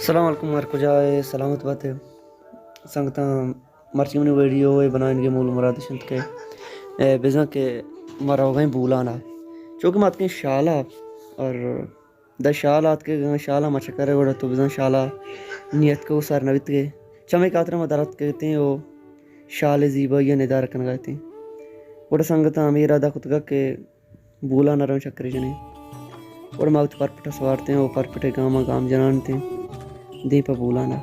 السلام علیکم، ہر کجا ئے سلامت بات ئے۔ سنگتاں، مرچی منی ویڈیو ءِ بنائینگ ءِ مول مراد اش انت کہ، اے، بزاں کہ ما روگ ءَ ایں بولان ءَ۔ چونکہ ما اتکیں شال ءَ اور داں شال ءَ اتکگ، اگاں شال ءَ ما چکر ءَ گڑا تو بزاں شال ءَ نیت کو سر نہ بیتگ ئے۔ چمے خاطر ما در اتکگ اتیں او شال ءِ زیبائی ءَ ندارہ کنگ ءَ اتیں۔ گڑا سنگتاں ہمے ارادہ کتگ کہ بولان ءَ رواں چکرے جنیں۔ گڑا ما وتی پرپٹ ءَ سوارتیں او پرپٹ ءِ گام ءَ گام جنان اتیں دیم پہ بولان ءَ۔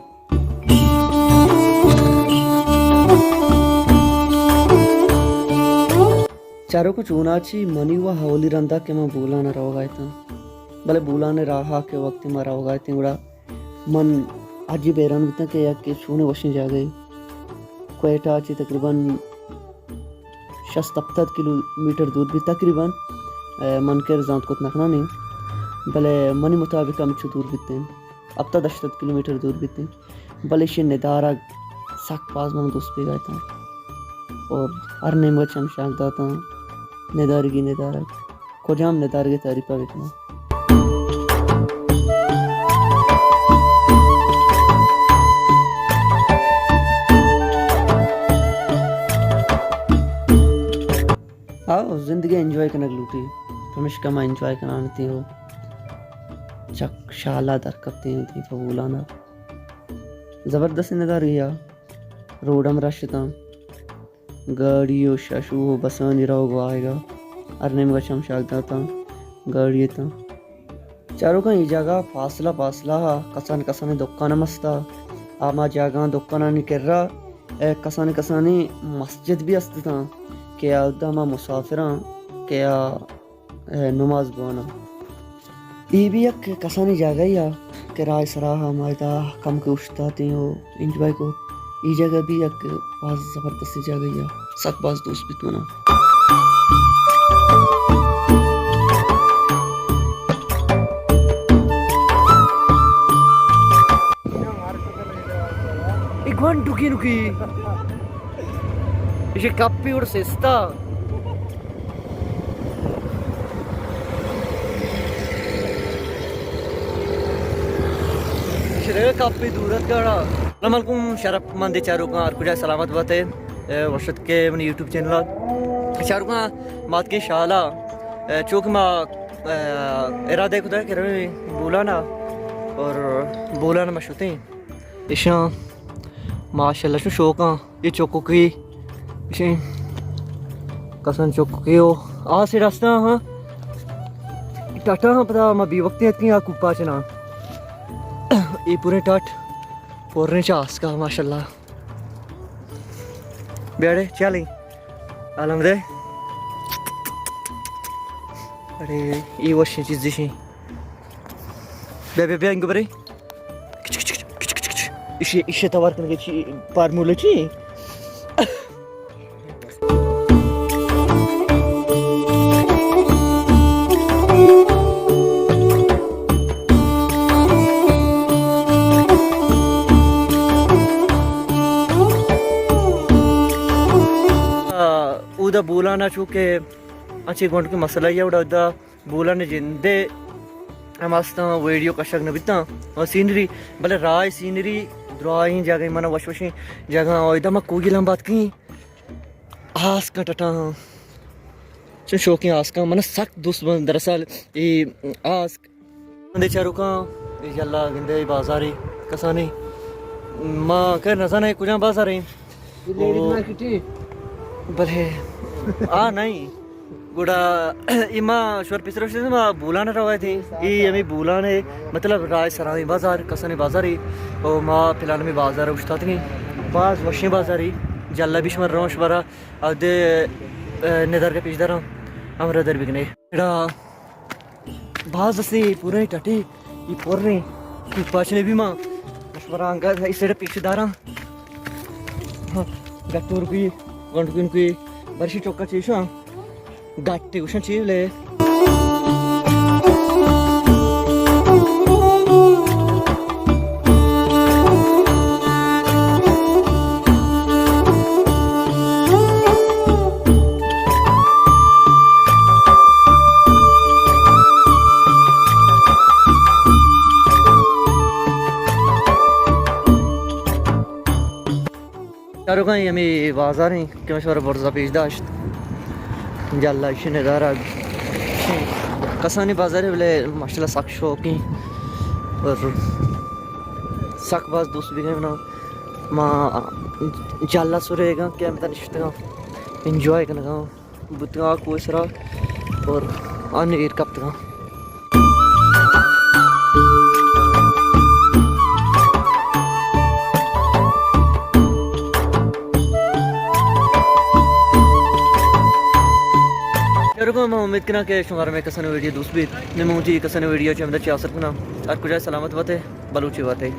چاروکاں، چوناچی منی و اولی رندا کہ من بولان ءَ روگا اتاں، بلے بولان ءِ راہا کہ وقتی ما روگا اتیں گڑا من عجیب حیران بیتاں کہ یک چونیں وشیں جاگہے۔ کوئٹہ ءَ چہ تقریباً شست ہپتاد کلومیٹر دور بیت تقریباً۔ اے، من کر زانت کت نہ کناں، بلے منی مطابق ہمچو دور بیت، ہپتاد ہشتاد کلومیٹر دور بیت، بلے ایشی ندارگ سک باز من دوست بیگا اتاں۔ او ہر نیمگا چمشانک داتاں، ندارگی ندارگ۔ کجام ندارگ ءِ تعریف ءَ بکناں؟ آ، زندگی انجوائے کنگ لوٹی، پمیشکا ما انجوائے کنان اتیں او چک شالا در کپتیں دیم پہ بولان ءَ۔ زبردست ندارگے آ، روڈ ہم رش اتاں۔ گاڑی و ششو و بسانی روگ و آیگا ہر نیمگا چمشانک داتاں، گاڑی اتاں۔ چاروکاں، اے جاگہ فاصلہ فاصلہ ءَ کسان کسانیں دکان ہم استا۔ ہما جاگہاں دکانانی کرا، اے، کسانیں کسانیں مسجد بھی است اتاں کہ اودا ہما مسافراں کہ آ اے، نماز بواناں۔ اے بھی یک کسانیں جاگہے آ کہ راہ سرا ہم ما ادا کمکے اوشتاتیں و انجوائے کو۔ اے جاگہ بھی یک باز زبردستیں جاگہے آ، سک باز دوست بیت منا۔ اے گونڈو کی نکی۔ ایشی کپی اور سستا۔ شرے کپی دورت گڑا۔ السلام علیکم شرف مند چاروکاں، ہر کجا سلامت بات ئے۔ اے، وش اتک ئے منی یوٹیوب چینل ءَ۔ چاروکاں، ما اتکیں شالا، اے، چوک ما، اے، ارادہ کتا کہ رویں بولان ءَ اور بولان ءَ ما شتیں۔ ایشاں ماشاءاللہ چو شوکاں۔ اے چکوکی، ایشیں کسان چکوکی او آسے رستہ ہاں۔ ٹاٹا ہاں پدا ما بے وقتی اتکیں آ کوپا چنا۔ اے پوریں ٹاٹ پوریں چا آسکا ماشاءاللہ۔ بیاڑے چلیں۔ عالم دے۔ اڑے، اے وشیں چیزے شیں۔ بیا، بیا، بیا، انگو برے۔ کچ، کچ، کچ۔ ایشی، ایشی توار کنگے چی، پارمولہ چی؟ آ، اودا بولان ءَ چو کہ انچیں گونڈکیں مسئلہ یے، اودا، اودا بولان ءِ جندے ہم استاں، ویڈیو کشگ نہ بیتاں، آ سینری، بلے راہ سینری، دراہیں جاگہ من وش وشیں جاگہ، اودا ما کوئی لمبات کیں آسکاں ٹٹاں۔ چون شوقیں آسکاں، من سک دوست بنت دراصل اے آسک۔ بندے چاروکاں، اے یلا گندے اے بازارے کسانیں۔ ما کہ نزاناں اے کجام بازارے۔ او، بلے آ نہیں۔ گڑا اے ما شور پیسر وشتے ما بولان روایت اے۔ اے ہمیں بولان ہے، مطلب راہ سراویں بازار، کسانیں بازارے۔ او ما فی الحال ہمیں بازار اوشتاتگیں۔ باز وشیں بازارے۔ جلا بیش من روش برا۔ اودے، اے، ندارگ ءَ پیش داراں، ہمراہ در بکنے۔ ایڑا باز اسے پوریں ٹٹے، اے پوریں، تو پاچنے بھی ماں، مشورہ انگا اس سائیڈ پیش داراں۔ ہاں، گٹور کوئی، گنڈ کوئی، برشی چوکا چیشاں، گٹے گوشاں چیلے۔ چاروکاں، اے ہمے بازار ایں کہ من شمارا برزا پیش داشت۔ جھلا ایشی ندارگ۔ کسانیں بازارے، بلے ماشاءاللہ سک شوقیں اور سک باز دوست بیگ ءَ منا۔ ما جھلا سریگاں کہ ہمدا نشتگاں، انجوائے کنگاں۔ بوتگاں آ کوہ سرا اور آ نیر کپتگاں۔ چاروکاں، من امید کناں کہ شمارا مئے کسانیں ویڈیو دوست بیت۔ نی من وتی کسانیں ویڈیو چہ ہمدا چہ آسر کناں۔ ہر کجا سلامت بات ئے، بلوچی بات ئے۔